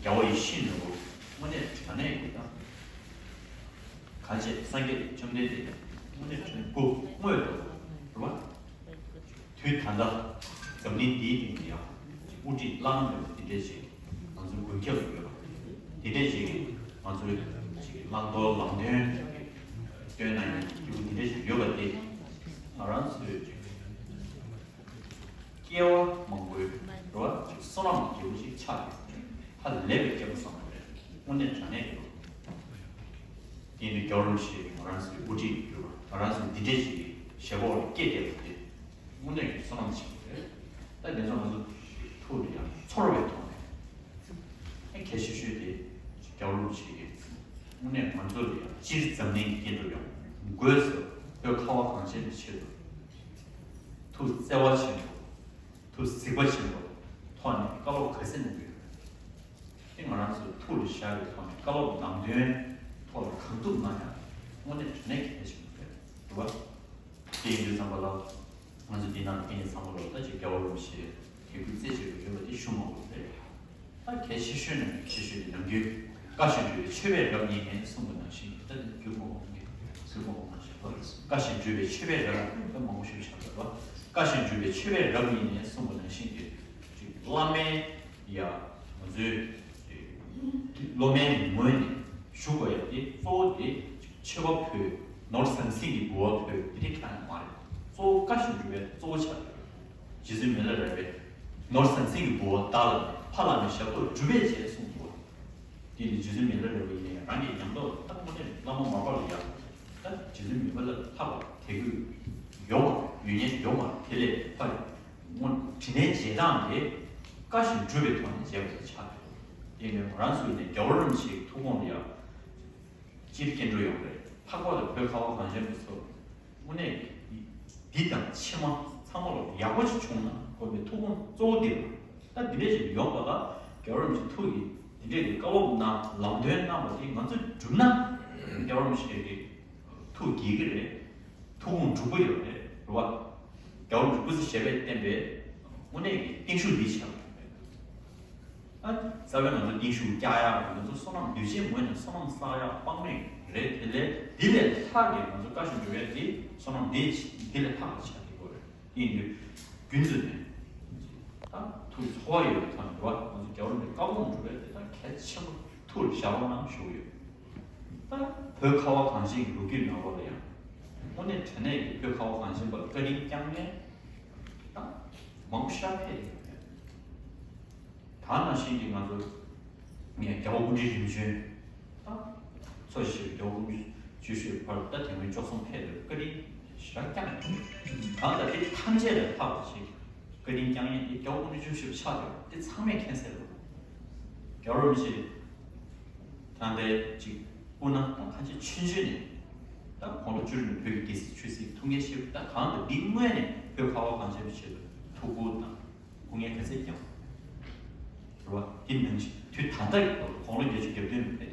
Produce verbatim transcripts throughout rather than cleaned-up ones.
རྒྱལ་བ་ཡིད་བཞིན་ནོར་བུ་དངོས་གནས་དྲང་གནས་ཀྱི་དང་། གང་བྱས་སངས་རྒྱས་བཅོམ་ལྡན་འདས་དངོས་གནས་དྲང་གནས་སྐུ་དངོས་དང་རེད་བ། དུས་ད་ལྟ་འཛམ་གླིང་འདིའི་སྟེང་དུ་ཡང་དབུ་ཁྲིད་བླ་ན་མེད་པ་འདི་འདྲས་ཞིག་ང་ཚོའི་མགོན་སྐྱབས་ཡོད་པ། འདི་འདྲས་ཞིག་ང་ཚོའི་ཅིག་བླང་དོར་ལམ་སྟོན་སྟོན་གནང་མཁན་སྐྱེས་བུ་འདི་འདྲས་ཞིག་ཡོད་པ་དེ་ང་རང་ཚོའི་ཅིག་སྐྱེ་བ་མང་པོའི་རེ་བ་ཅིག་བསོད་ནམས་ཀྱི་རྒྱལ་པོ་ཞིག་ཆགས་ཡོད། ཧ་ལས་པའི་སྐྱེས་བུ་བཟང་པོ་རེད། དངོས་གནས་དྲང་གནས་ཡོད། དེ་ཡིན་དུས་རྒྱལ་བ་རིན་པོ་ཆེ་ང་རང་ཚོའི་དབུ་ཁྲིད་ཡོད་པ། ང་རང་ཚོ་འདི་འདྲས་ཞིག་གི་བཞེས་སྒོ་ལ་སྐྱེས་བསྡད་པ་དེ་དངོས་གནས་ཀྱི་བསོད་ནམས་ཆེན་པོ་རེད། ད་དེ་ཚོ་ང་ཚོ་ཐུགས་ལ་ཡང་ཚོར་བའི་ཐོག་ནས་ཨེ་གལ་ཆེ་ཤོས་དེ་རྒྱལ་བ་རིན་པོ་ཆེ་གིས་དངོས་གནས་ང་ཚོ་ལ་ཡང་སྤྱིར་འཛམ་གླིང་གི་སྐྱེ་འགྲོ་ཡང་དགོས་ཟེར་བོད་ཁ་བ་གངས་ཅན་གྱི་ཆེད་དུ་ཐུགས་བརྩེ་བ་ཆེན་པོ། ཐུགས་གཟིགས་པ་ཆེན་པོ་ཐོག་ནས་བཀའ་སློབ་ག་ཚད་གནང་གི་ཡོད། དེ་ང་རང་ཚོའི་ཐུགས་ལ་བཞག་པའི་ཐོག་ནས་བཀའ་སློབ་ནང་དོན་ཐོག་ལ་གང་ཐུབ་གནང་ཡང་དངོས་གནས་དྲང་གནས་གལ་ཆེན་པོ་རེད་འདུག་བ། དེ་ཡིན་དུས་ཙམ་པ་ལ་ང་ཚོ་འདི་ནང་ལ་ཡིན་ཙམ་པ་ལ་ད་ཅིག་རྒྱལ་བ་རིན་པོ་ཆེ་དད་གུས་རྩེ་གཅིག་ཏུ་ཡོད་པ་དེ་ཞུ་མ་དགོས་པ་རེད། ད་གལ་ཆེ་ཤོས་ནས་ཆེ་ཤོས་དེ་ནམ་རྒྱུན་བཀའ་བཞིན་སྒྲུབ་པའི་མཆོད་པའི་རབ་ཡིན་ནས་གསུངས་པ་ནང་བཞིན་ད་དེ་རྒྱུན་མ་འོང་ངེས་རྒྱུན་མ་འོང་ནང་བཞིན་བཀའ་བཞིན་སྒྲུབ་པའི་མཆོད་པའི་རབ་ད་མང་པོ་ཞིག་བྱ་དགོས་པ། བཀའ་བཞིན་སྒྲུབ་པའི་མཆོད་པའི་རབ་ཡིན་ནས་གསུངས་པ་ནང་བཞིན་གྱི་ཅིག་བླ་མའི་ཡ་ང་ཚོའི་སློབ་མའི་ངོས་ནས་ཞུ་དགོས་ཡ་དེ་གཙོ་བོ་དེ་མཆོད་པ་ཕུལ། ནོར་ཟང་ཟིང་གི་འབུལ་བ་ཕུལ་དེ་འདྲ་ཁྱད་མ་རེད། གཙོ་བོ་བཀའ་བཞིན་སྒྲུབ་པའི་གཙོ་བོ་ཆགས་ཡོད། རྗེ་བཙུན་མི་ལ་རས་པས་ནོར་ཟང་ཟིང་གི་འབུལ་བ་བདག་ལ་མེད། ཕ་ལ་མེད་ཞབས་ཏོག་སྒྲུབ་པས་བྱས་གསུངས་འདུག་དེ་ནི་རྗེ་བཙུན་མི་ལ་རས་པ་ཡིན་ནའི་རང་གི་ཉམས་རྟོགས་ལ་ད་དངོས་གནས་བླ་མ་མར་པ་ལ་ཡ་ད་རྗེ་བཙུན་མི་ལ་ལྷག་པ་དད་གུས་ཡོད་པ་ཡོད་ཉེན་ཡོད་པ་དེ་ལས་ཕ་རེད། དངོས་དྲིན་ལན་འཇལ་སྟངས་དེ་བཀའ་བཞིན་སྒྲུབ་པའི་ཐོག་ནས་འཇལ་བ་དེ་ཆགས་འདུག་དེ་ནི་ང་རང་ཚོའི་ནས་རྒྱལ་བ་རིན་པོ་ཆེའི་ཐུགས་དགོངས་ལ་ཡ། སྤྱིར་སྐྱེ་འགྲོ་ཡོང་རེད། ལྷག་པར་དུ་བོད་ཁ་བ་གངས་ཅན་པ་ཚོ་དངོས་གནས་འདི་དང་ཕྱི་མ་ཚང་མ་ལ་ཡག་པོ་ཞིག་བྱུང་ན་དགོས་པའི་ཐུགས་དགོངས་གཙོ་བོ་འདི་རེད། ད་འདི་འདྲས་ཞིག་ཡོང་བ་ལ་རྒྱལ་བ་རིན་པོ་ཆེ་ཐུགས་ཀྱིས་འདི་འདྲས་ཀྱི་བཀའ་སློབ་གནང་ལམ་སྟོན་གནང་བ་དེ་ང་ཚོས་བསྒྲུབས་ན་རྒྱལ་བ་རིན་པོ་ཆེ་གི་ཐུགས་དགྱེས་ཀྱི་རེད། ཐུགས་དགོངས་འགྲུབ་ཀྱི་ཡོད་རེད། རེད་བ། རྒྱལ་བ་རིན་པོ་ཆེ་སྐུ་ཚེ་ཞབས་པད་བརྟན་པའི་དངོས་གནས་ཀྱི་བརྟན་བཞུགས་འདི་བྱས་པ་རེད། ཨ། རྩ་བའི་ང་ཚོ་བརྟན་བཞུགས་བསྐྱངས་ཡག་ང་ཚོ་བསོད་ནམས་འདུས་བྱས་ངོས་ནས་བསོད་ནམས་བསགས་ཡག་དཔག་མེད་རེད། དེ་ལས་འདི་ལས་ལྷག་གི་ང་ཚོ་བཀའ་བཞིན་སྒྲུབ་ཡག་དེ་བསོད་ནམས་འདི་འདི་ལས་ལྷག་པ་ཆགས་ཀྱི་ཡོད་རེད། དེ་ཡིན་དུས་རྒྱུན་དུ་ནས་ད་ཐུགས་ཚོར་བ་ཡོད་པའི་ཐོག་ནས་རེད་བ། ང་ཚོ་རྒྱལ་བ་རིན་པོ་ཆེའི་བཀའ་དགོངས་སྒྲུབ་ཡག་དེ་ད་གལ་ཆེན་པོ་ཐུགས་ལ་བཞག་པ་གནང་ཞུ་གི་ཡོད། ད་བོད་ཁ་བ་གངས་ཅན་གྱི་ལོ་རྒྱུས་ནང་ལོགས་ལ་ཡང་དངོས་གནས་དྲང་གནས་ཀྱི་བོད་ཁ་བ་གངས་ཅན་པ་ལ་བཀའ་དྲིན་བསྐྱངས་མཁན་ད་མང་པོ་ཤར་ཕེབས་ཡོད་རེད། ད་ནང་བཞིན་གྱི་ང་ཚོ་ངས་རྒྱལ་བ་སྐུ་ཕྲེང་རིམ་བྱོན་ད་འཚོ་བཞུགས་རྒྱལ་བ་སྐུ་ཕྲེང་བཅུ་བཞི་བར་དུ་ད་དེ་སྔོན་བཅུ་གསུམ་ཕེབས་ཡོད། བཀའ་དྲིན་ཞེ་དྲག་བསྐྱངས་ཡོད། གང་ལྟར་དེ་ཐམས་ཅད་ལས་ལྷག་པ་ཞིག་བཀའ་དྲིན་བསྐྱངས་མཁན་དེ་རྒྱལ་བ་སྐུ་ཕྲེང་བཅུ་བཞི་པ་ཆགས་ཡོད། དེ་ཚང་མས་མཁྱེན་གསལ་རེད། རྒྱལ་བ་རིན་པོ་ཆེ་ད་ལྟའི་ཅིག་སྐུ་ན་ད་ཁ་ཆེ་ཆུང་ཆུང་ནས་ད་དགུང་ལོ་བཅུ་ནས་བོད་ཀྱི་སྒལ་ཚིགས་ཆོས་སྲིད་ཐུགས་འགན་བཞེས། ད་གང་ལྟར་འདི་སྔོན་ནས་བོད་ཁ་བ་གངས་ཅན་པའི་ཆེད་དུ་ཐུགས་ཁུར་དང་སྐུ་ངལ་ག་ཚད་བརྒྱབ་རེད་བ། འདི་ནང་བཞིན་དུས་ད་ལྟ་ཡི་དགུང་ལོ་བརྒྱད་ཅུ་གྱ་བདུན་ལ་ཕེབས་ཏེ།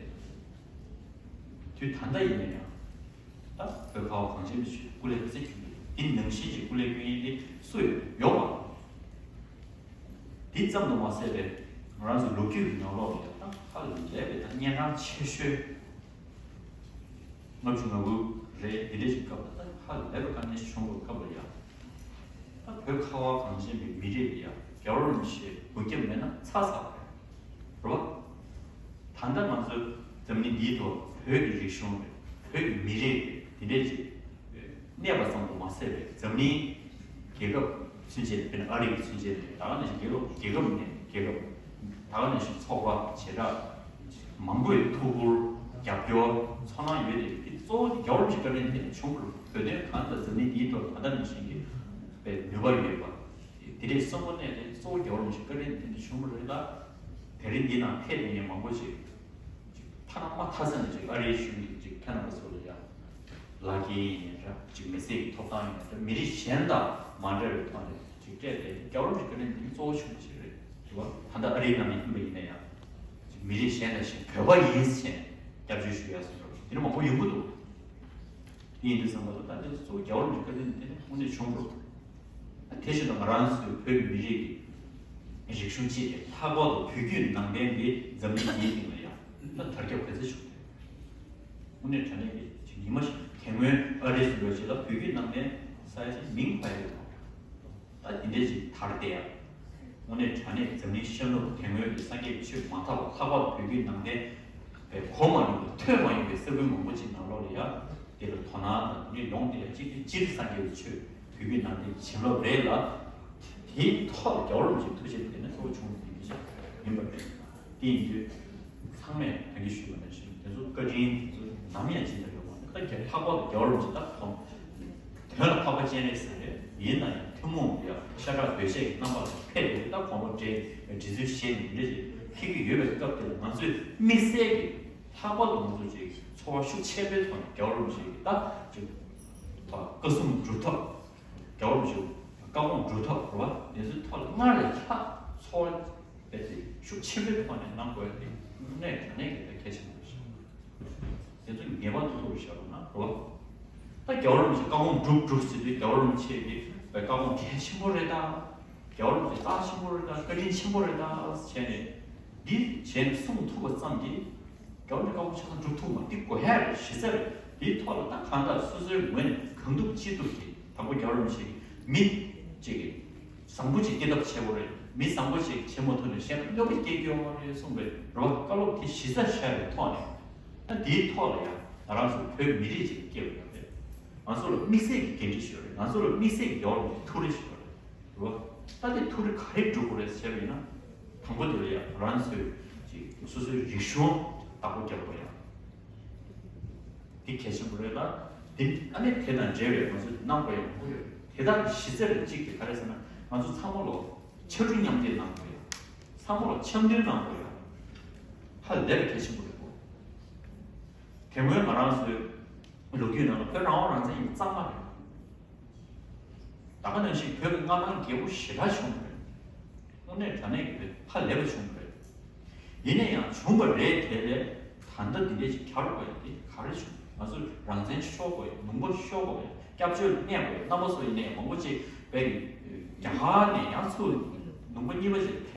དུས་ད་ལྟ་ཡིན་ན་ཡང་ད་བོད་ཁ་བ་གངས་ཅན་པའི་ཆེད་དུ་སྐུ་ལས་ག་ཚད་བསྐྱོན་གྱི་འདུག་འདི་ནང་བཞིན་གྱི་སྐུ་ལས་བསྐྱོན་མཁན་དེ་སུ་ཡོད་ཡོད་པ། འདི་ཙམ་དུ་མ་ཟད་པའི་ང་རང་ཚོ་ལོ་རྒྱུས་ཀྱི་ནང་ལོགས་ལ་ཡང་ད་ཧ་ལས་པའི་ད་གཉན་འཕྲང་ཆེ་ཤོས་ལྔ་བཅུ་ང་དགུ་རེད། འདི་འདྲ་ཞིག་སྐབས་ལ་ད་ཧ་ལས་པའི་དཀའ་ངལ་ཞིག་བྱུང་བའི་སྐབས་ལ་ཡང་ད་བོད་ཁ་བ་གངས་ཅན་པའི་མི་རིགས་ལ་ཡང་རྒྱལ་བ་རིན་པོ་ཆེའི་མགོན་སྐྱབས་མེད་ན་ཚར་ཚར་བ་རེད། རེད་བ། ད་ལྟ་ང་ཚོ་འཛམ་གླིང་འདིའི་ཐོག་བོད་ཀྱི་རིག་གཞུང་རེད། བོད་ཀྱི་མི་རིགས་རེད། འདི་འདྲས་ཅིག་གནས་པ་ཙམ་དུ་མ་ཟད་པའི་འཛམ་གླིང་རྒྱལ་ཁབ་ཚུན་ཆད་དཔེར་ན་ཨ་རི་གི་ཚུན་ཆད་ནས་ད་ག་ནང་བཞིན་རྒྱལ་ཁབ་རྒྱལ་ཁབ་ནས་རྒྱལ་ཁབ་ད་ག་ནང་བཞིན་ཚོགས་པ་བྱེ་བྲག་མང་པོས་ཐུགས་ཁུར་རྒྱབ་སྐྱོར་ཚོར་སྣང་ཡོད་དེ། འདི་གཙོ་བོ་དེ་རྒྱལ་བ་རིན་པོ་ཆེའི་བཀའ་དྲིན་དེ་ནས་བྱུང་བ་རེད། བོད་དོན་གང་ལྟར་འཛམ་གླིང་འདིའི་ཐོག་ད་ལྟ་ནང་བཞིན་གྱི་དཔེ་ནུས་པ་ཡོད་པ། དེ་འདྲའི་གསོན་པོ་གནས་དེ་གཙོ་བོ་རྒྱལ་བ་རིན་པོ་ཆེའི་བཀའ་དྲིན་དེ་ནས་བྱུང་བ་རེད་ལ། དེ་རིང་འདི་ནང་ཕེབས་མཁན་མང་པོ་ཅིག་ཅིག་ཐ་ན་མ་མཐའ་ས་ནས་ཅིག་ཨ་རིའི་གཞུང་གི་ཅིག་ཁྱེད་རྣམ་པ་ཚོ་ལ་ཡང་ལག་འཁྱེར་ཡིན་ནའི་འདྲ། ཅིག་མི་སེར་གྱི་ཐོབ་ཐང་ཡིན་ནའི་འདྲ། མི་རིགས་གཞན་དང་མ་འདྲ་བའི་ཐོག་ནས་ཅིག་སྤྲད་དེ་རྒྱལ་བ་རིན་པོ་ཆེའི་བཀའ་དྲིན་དེ་གཙོ་བོ་ཆེན་པོ་ཞིག་རེད། རེད་བ། ད་ལྟ་ཨ་རིའི་ནང་ནས་ཕེབས་པ་ཡིན་ན་ཡང་ཅིག་མི་རིགས་གཞན་དང་གཞན་བོད་པ་ཡིན་ཟེར་ནས་སྐྱབས་བཅོལ་ཞུ་ཡག་སོགས་འདྲ་དེ་འདྲ་མང་པོ་ཡོང་གི་འདུག་དེ་ཡིན་དུས་ཙམ་པ་ལ་ད་དེ་གཙོ་བོ་རྒྱལ་བ་རིན་པོ་ཆེའི་བཀའ་དྲིན་དེ་ནི་དངོས་གནས་བྱུང་དགོས། དེ་བཞིན་དུ་ང་རང་ཚོའི་བོད་ཀྱི་མི་རིགས་ཀྱི་ རིག་གཞུང་སྤྱི་དེ་ལྷག་པར་དུ་བོད་བརྒྱུད་ནང་བསྟན་འདི་འཛམ་གླིང་འདིའི་སྟེང་ལ་ཡང་ད་དར་ཁྱབ་ག་ཚོད་བྱུང་། དངོས་གནས་དྲང་གནས་ཀྱི་ཅིག་ཉི་མ་ཞིག་དེ་སྔོན་ཨ་རིའི་སུ་ལོ་ཞིག་ལ་བོད་བརྒྱུད་ནང་བསྟན་ས་ཡ་ཅིག་མིང་ཕ་ཡི་ལ་ད་འདི་འདྲས་ཅིག་དར་བསྡད་ཡ། དངོས་གནས་དྲང་གནས་འཛམ་གླིང་ཤར་ནུབ་དེ་སྔོན་གྱི་སངས་རྒྱས་ཀྱི་ཆོས་མ་དར་བར་ལྷག་པར་དུ་བོད་བརྒྱུད་ནང་བསྟན་པའི་གོ་མ་ཡོང་བའི་ཐོས་མ་ཡོང་བའི་ས་ཁུལ་མང་པོ་ཅིག་ནང་ལོགས་ལ་ཡ། དེ་ལ་དོ་སྣང་དང་དེ་འདྲ་ཡོང་དེ་ལ་གཅིག་དེ་སྤྱིར་སངས་རྒྱས་ཀྱི་ཆོས་བོད་བརྒྱུད་ནང་བསྟན་བྱིན་རླབས་རེད་ལ། དེའི་ཐོག་ལ་རྒྱལ་བ་རིན་པོ་ཆེའི་ཐུགས་རྗེ་དེ་ནས་གཙོ་བོ་བྱུང་བ་ཡིན་གྱི་ཡིན་པ་རེད། དེ་ཡིན་དུས་ཚང་མས་ད་གིན་ཞུས་པ་ནང་བཞིན་དེ་ཚོ་བཀའ་དྲིན་དེ་ཚོ་ནམ་ཡང་བརྗེད་ཐབས་ཡོད་མ་རེད། ད་རྒྱལ་ལྷག་པར་དུ་རྒྱལ་བ་རིན་པོ་ཆེ་ད་དོན་དོན་ལ་འཕགས་པ་སྤྱན་རས་གཟིགས་རེད། ཡིན་ན་ཡང་ཐུན་མོང་གི་ཤ་ཁྲག་གདོས་བཅས་ཀྱི་རྣམ་པ་ལ་ཕེབས་ཏེ་ད་དགོངས་པ་འགྲེལ་འབྲི་ཚུལ་བཤད་ནས་འདི་འདྲ་ཞིག་ཕེབས་ཀྱི་ཡོད་པའི་སྐབས་དེ་ལ་ང་ཚོས་དམིགས་བསལ་གྱི་ལྷག་པར་དུ་ང་ཚོ་ཅིག་ཚོར་བ་ཤུགས་ཆེ་བའི་ཐོག་ནས་རྒྱལ་བ་རིན་པོ་ཆེ་གི་ད་ཅིག་བཀའ་གསུང་སྒྲུབ་ཐབས། རྒྱལ་བ་རིན་པོ་ཆེ་བཀའ་དགོངས་སྒྲུབ་ཐབས་རེད་བ། དེ་ཚོའི་ཐོག་ལ་སྔར་ལས་ལྷག་ཚོར་བ་དཔེ་དེ་ཤུགས་ཆེན་པོའི་ཐོག་ནས་གནང་དགོས་ཡ་དེ་དངོས་གནས་དྲང་གནས་ཀྱི་དཔེ་གལ་ཆེན་པོ་རེད་ཤག་དེ་ཚོ་ངེས་པར་དུ་ཐུགས་ལ་བཞག་དགོས་ན་རེད་བ། ད་རྒྱལ་བ་རིན་པོ་ཆེ་བཀའ་དགོངས་སྒྲུབ་སྒྲུབ་ཟེར་དུས་རྒྱལ་བ་རིན་པོ་ཆེ་གི་བཀའ་དགོངས་གལ་ཆེན་པོ་རེད་ད། རྒྱལ་བ་རིན་པོ་ཆེ་རྩ་ཆེན་པོ་རེད་ད། བཀའ་དྲིན་ཆེན་པོ་རེད་ད་བྱས་ནས་འདི་བྱས་ནས་གསུངས་ཐུབ་པ་ཙམ་གྱིས་རྒྱལ་བ་རིན་པོ་ཆེ་བཀའ་དགོངས་ཆ་ཚང་སྒྲུབ་ཐུབ་མ་འདི་དགོས་ཡ་རེད། གཞི་རྩ་རེད། དེའི་ཐོག་ལ་ད་གང་ལྟར་སོ་སོའི་ངོས་ནས་གང་ཐུབ་ཅི་ཐུབ་ཀྱིས་དང་པོ་རྒྱལ་བ་རིན་པོ་ཆེ་གི་མི་གཅིག་གི་བཟང་པོ་ཅིག་སྐྱེ་ཐབས་བྱེད་དགོས་རེད། མི་བཟང་པོ་ཅིག་བྱེད་མ་ཐུབ་ན་གཞན་ལ་གནོད་པ་སྐྱེལ་རྒྱུ་ཡོད་མ་རེད་གསུངས་པའི་རེད་བ། བཀའ་སློབ་དེ་གཞི་རྩར་བཞག་པའི་ཐོག་ནས་ད་དེའི་ཐོག་ལ་ཡང་ང་རང་ཚོ་བོད་མི་རིགས་ཅིག་སྐྱེས་པ་ཡང་རེད། ང་ཚོ་ལ་དམིགས་བསལ་གྱི་འགན་འཁྲི་ཞིག་ཡོད་རེད། ང་ཚོ་ལ་དམིགས་བསལ་གྱི་རྒྱལ་བ་རིན་པོ་ཆེ་ཐུགས་རེ་ཞིག་ཡོད་རེད། རེད་བ། ད་དེ་ཐུགས་རེ་ག་རེ་སྒྲུབ་དགོས་རེད་ཟེར་བ་ཡིན་ན། དང་པོ་དེ་ལ་ཡང་ང་རང་ཚོས་ཅིག་སོ་སོའི་རིག་གཞུང་བདག་པོ་རྒྱག་དགོས་ཡ། འདི་གལ་ཆེན་པོ་རེད་ལ། འདི་ཨ་ནི་དེ་དང་འབྲེལ་བའི་ང་ཚོས་གནང་དགོས་ཡ་མང་པོ་ཡོད་རེད། དེ་དག་གི་གཞི་རྩ་རེད་གཅིག་དེ་ག་རེ་ཟེར་ན་ང་ཚོ་ཚང་མ་ལོ་ཕྱར་གྲུ་མཉམ་འདེགས་གནང་དགོས་ཡ། ཚང་མ་ལོ་འཆམ་མཐུན་གནང་དགོས་ཡ། ཧ་ལས་པའི་གལ་ཆེན་པོ་རེད་གོ། དེ་སྔོན་ང་རང་ཚོའི་ལོ་རྒྱུས་ནང་ལ་བོད་རང་དབང་རང་བཙན་ཡིན་གཙང་མ་རེད། ད་ག་ནང་བཞིན་བོད་ཀྱི་མངའ་ཐང་རྒྱལ་པོ་ཞེ་དྲག་བྱུང་བ་རེད། དངོས་གནས་དྲང་གནས་ཀྱི་བོད་ཧ་ལས་པ་བྱུང་བ་རེད། ཡིན་ན་ཡང་བྱུང་བ་རེད་དེ་ལས་ད་ལྟ་འདི་འདྲས་ཅིག་གྱར་དགོས་ཡ་དེ་ག་རེ་བྱུང་། ང་ཚོས་རང་བཙན་ཤོར་དགོས་ཡ། ལུང་པ་ཤོར་དགོས་ཡ། སྐྱབས་བཅོལ་གནས་དགོས་ཡ། རྣམ་པ་ཚོ་ཡིན་ན་ཡང་མང་པོ་ཅིག་བོད་ཀྱི་རྒྱ་གར་ནས་ཡང་ཚུར་ལུང་པ་གཉིས་པ་ཅིག་